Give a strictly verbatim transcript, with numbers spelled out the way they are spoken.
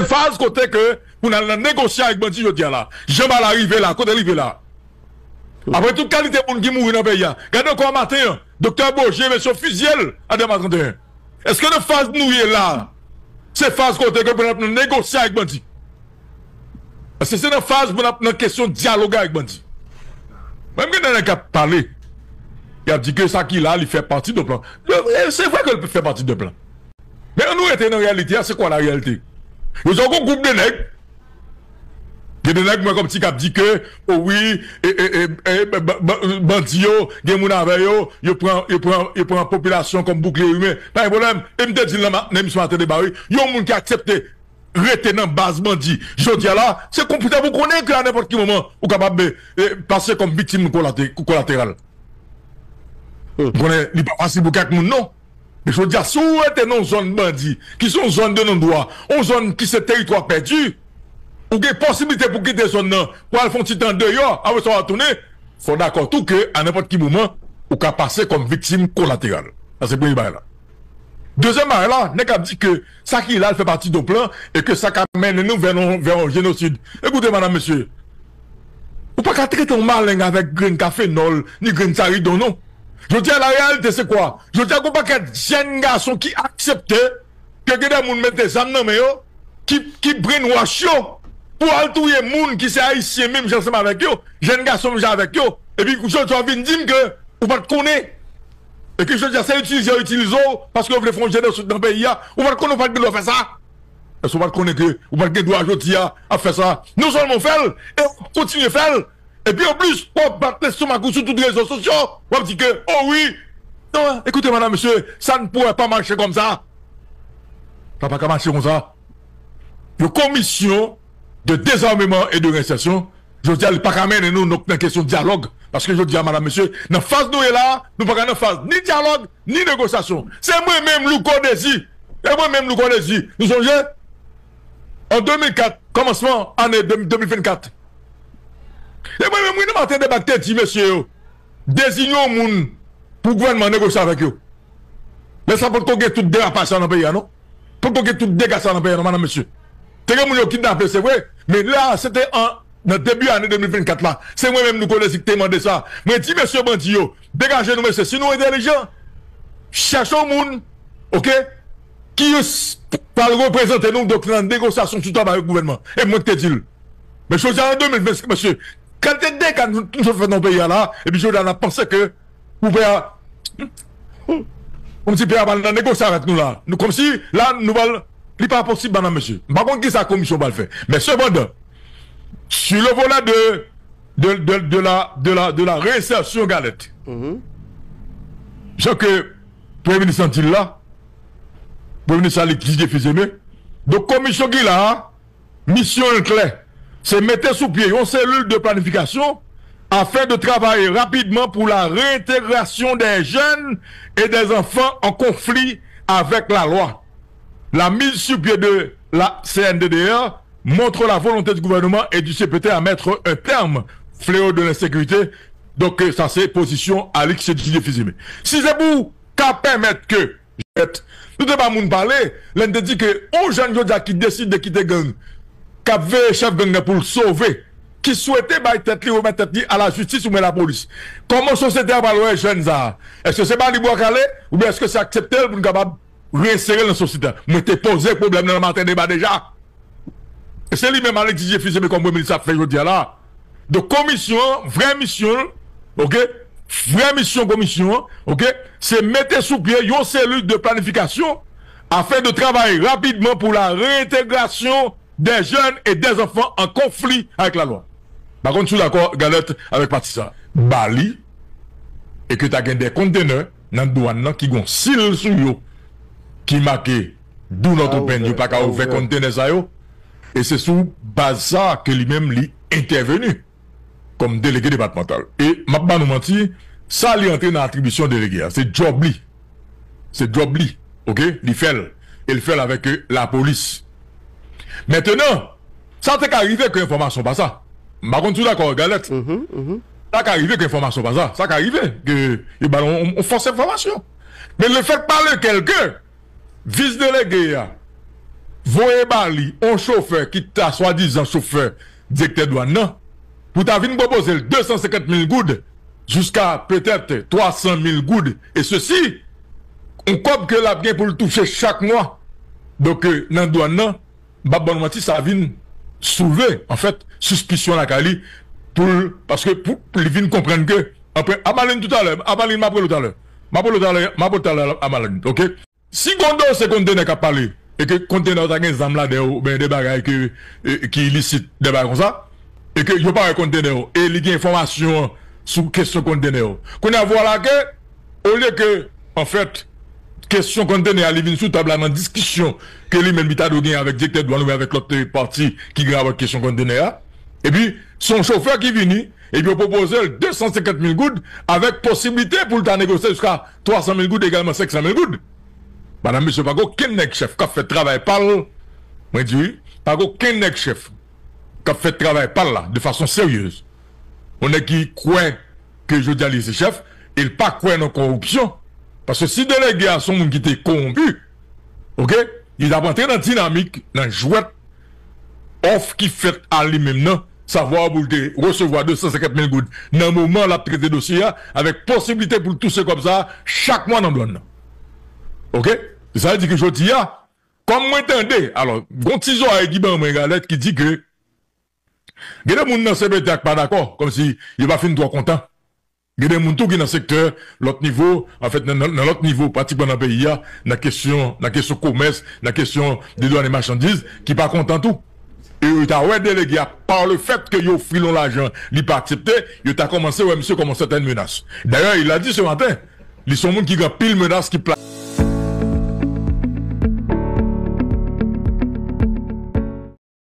faz kote ke pou n al nan negosye avèk bandi jodi a la. Jan bagay la rive la, kote l rive la. Apre tout kalite moun ki mouri nan peyi a. Gade ankò maten an, Doktè Beaugé, mesye yo fizye l a Dèlma trannteyen. Èske nan faz nou ye la, se faz kote ke pou n ap nan negosye avèk bandi? Èske se nan faz pou n ap nan kesyon dyalog avèk bandi? Mwen, m gen de nèg k ap pale, y ap di ke sa ki la, li fè pati de plan. E se vre ke l fè pati de plan. Men ann nou rete nan reyalite a, se kwa la reyalite? Yo di w gon gwoup de nèg, gen de nèg mwen kòmsi k ap di ke, o wi, e, e, e, e, ba- ba- bandi yo, gen moun avè yo, yo pran, yo pran, yo pran popilasyon kòm boukliye imen. Pa gen pwoblèm. E m te di l nan ma- nan emisyon maten deba, wi. Yon moun ki aksepte rete nan baz bandi jodi a la, se konpoutan pou konnen ke a nenpòt ki moman, ou kapab, e, e, pase kòm viktim kolate- kolateral. M konnen li pa fasil pou kèk moun, non. Men jodi a, si w rete nan yon zòn bandi, ki se yon zòn de non dwa, yon zòn ki se teritwa pèdi, ou gen posiblite pou kite zòn nan, pou al fè yon ti tan andeyò, apre sa w a tounen, fò w dakò tou ke a nenpòt ki moman, ou ka pase kòm viktim kolateral. Sa se premye bagay la. Dezyèm bagay la, nèg ap di ke sa ki la, l fè pati de plan, e ke sa ka mennen nou vè yon, vè yon jenosid. Ekoute, madam, mesye, ou pa ka trete yon maleng avèk grenn kafenòl, ni grenn saridon, non. Jodi a, la reyalite se kwa? Jodi a, gon pakèt jèn gason ki aksepte ke gen de moun mete zam nan men yo, ki, ki brainwash yo, pou al touye moun ki se Ayisyen menm jan ansanm avèk yo, jèn gason menm jan avèk yo, epi jodi a w vin di m ke ou pa t konnen, e ke jodi a se itilize yo itilize w, paske yo vle fè yon jenosid nan peyi a, ou pa t konnen, ou pa t gen dwa fè sa? Èske w pa t konnen ke ou pa t gen dwa jodi a ap fè sa? Non sèlman w fè l, e w ap kontinye fè l. Epi anplis, w ap bat lestomak ou sou tout rezo sosyo, w ap di ke, o wi, non, écoutez, madame, monsieur, ça ne pourrait pas marcher comme ça. Sa pa ka mache konsa. Yon komisyon de dezarmeman e de reyensèsyon, jodi a, li pa ka mennen nou nan kesyon dyalòg. Paske jodi a, madam, mesye, nan faz nou ye la, nou pa ka nan faz ni dyalòg, ni negosyasyon. Se mwen menm, Louko Dezi. E mwen menm, Louko Dezi. Nou sonje? An de mil kat, kòmansman ane de mil vennkat. E mwen menm, wi, nan maten deba te di mesye yo, deziye yon moun pou gouvènman negosye avèk yo. Lè sa potko gen tout derapaj sa nan peyi a, non? Potko gen tout dega sa nan peyi a, non, madam, mesye. Te gen moun yo kidnape, se vre, men la, se te an, nan debi ane de mil vennkat la. Se mwen menm, Louko Dezi, ki te mande sa. Mwen di mesye bandi yo, degaje nou, mesye. Si nou entèlijan, chèche yon moun, oke, ki s- pral reprezante nou, donk, nan negosyasyon sou tabay gouvènman. E mwen ki te di l. Men jodi a, an de mil vennsenk, mesye, kalite dega nou, nou sot fè nan peyi a la, epi jodi a, n ap panse ke pou peyi a, kòmsi peyi a pral nan negosye avèk nou la. Nou, kòmsi la, nou pral, li pa posib, madam, mesye. M pa konn kisa komisyon pral fè. Men sepandan, sur le volet de, de, de, de la, de la, de la réinsertion, Galette, jan ke Premye Minis lan di l la, Premye Minis la, li Didier Fils-Aimé. Donk, komisyon ki la a, misyon l klè, se mete sou pye yon selil de planifikasyon afin de travailler rapidement pour la réintégration des jeunes et des enfants en conflit avec la loi. La mise sur pied de la C N D D R montre la volonté du gouvernement et du C P T à mettre un terme au fléau de l'insécurité. Donk, sa se pozisyon Alix Didier Fils-Aimé. Si se pou ka pèmèt ke Jèt. Nou te ba moun pale, lè n te di ke yon jèn jodi a ki deside kite gang, k ap veye chèf gang nan pou l sove, ki swete bay tèt li, remèt tèt li a lajistis oubyen lapolis. Kòman sosyete a pral wè jèn sa a? Èske se ba li bwa kale, oubyen èske se aksepte l pou n kapab reinsere l nan sosyete a? Mwen te poze pwoblèm nan nan maten deba deja. E se li menm Alix Didier Fils-Aimé kòm premye minis ap fè jodi a la. Donk, komisyon an, vrè misyon l, oke, vrè misyon komisyon an, oke, se mete sou pye yon selil de planifikasyon afin de travailler rapidement pour la réintégration des jeunes et des enfants en conflit avec la loi. M pa konn si w dakò, Galette, avèk pati sa a. Ba li, e ke ta gen de kontenè nan dwàn nan ki gon sil sou yo, ki make "Do not open", yo pa ka ouvè kontenè sa yo. E se sou baz sa a ke li menm li entèveni kòm delege depatmantal. E m ap ba nou manti, sa li antre nan atribisyon delege a. Se djòb li. Se djòb li. Oke? Li fè l. E li fè l avèk, euh, lapolis. Mentenan, sa te ka rive ke enfòmasyon pa sa. M pa konn si w dakò, Galette. Sa ka rive ke enfòmasyon pa sa. Sa ka rive ke yo ba l yon, yon fòs enfòmasyon. Men lefèt pa lekel ke vis delege a, voye ba li yon chofè ki ta swadizan chofè direktè dwàn nan, pou ta vin pwopoze l de san senkant mil goud jiska petèt twa san mil goud, e sesi, yon kòb ke l ap gen pou l touche chak mwa. Donk, nan dwàn nan, m p ap ba nou manti, sa vin soulve, anfèt, sispisyon lakay li, pou l, paske pou li vin konprann ke, anpwen, Amalin toutalè, Amalin, m ap rele w talè. M ap rele w talè, m ap rele w talè, Amalin, oke? Si gon dosye kontenè k ap pale, e ke kontenè w ta gen zam ladan yo, oubyen de bagay ke, e, ki ilisit, de bagay konsa, e ke yo pa wè kontenè w, e li gen enfòmasyon sou kesyon kontenè w. Kounye a, vwala ke, olye ke, anfèt, kesyon kontenè a, li vin sou tab la nan diskisyon ke li menm li ta dwe gen avèk direktè dwàn oubyen avèk lòt, e, pati ki gen rapò ak kesyon kontenè a, epi, se yon chofè ki vini, epi yo pwopoze l de san senkant mil goud, avèk posiblite pou l ta negosye jiska twa san mil goud, egalman senk san mil goud. Madanm, mesye, pa gen okenn nèg chèf k ap fè travay pa l, mwen di wi, pa gen okenn nèg chèf k ap fè travay pa l la, de fason seryez. Yon nèg ki kwè ke jodi a li se chèf, e l pa kwè nan kòripsyon. Paske si delege a se yon moun ki te kowonpi, oke, li t ap antre nan dinamik, nan jwèt, òf ki fèt a li menm nan, savwa pou l te resevwa de san senkant mil goud nan moman l ap trete dosye a, avèk posiblite pou l touche kòb sa a chak mwa nan dwàn nan. Oke? Sa vle di ke jodi a, kòm mwen tande, alò, gon ti zòrèy ki ban mwen galèt ki di ke gen de moun nan C P T A k pa dakò, kòmsi yo pa fin twò kontan. Gen de moun tou ki nan sektè, lòt nivo, anfèt, nan, nan, nan lòt nivo, pratikman nan peyi a, nan kesyon, nan kesyon komès, nan kesyon de dwàn e machandiz, ki pa kontan tou. E yo ta wè delege a, pa le fèt ke yo ofri l yon lajan, li pa aksepte, yo ta kòmanse wè misye kòm yon sètèn menas. Dayè, il a dit ce matin, li se yon moun ki gen anpil menas ki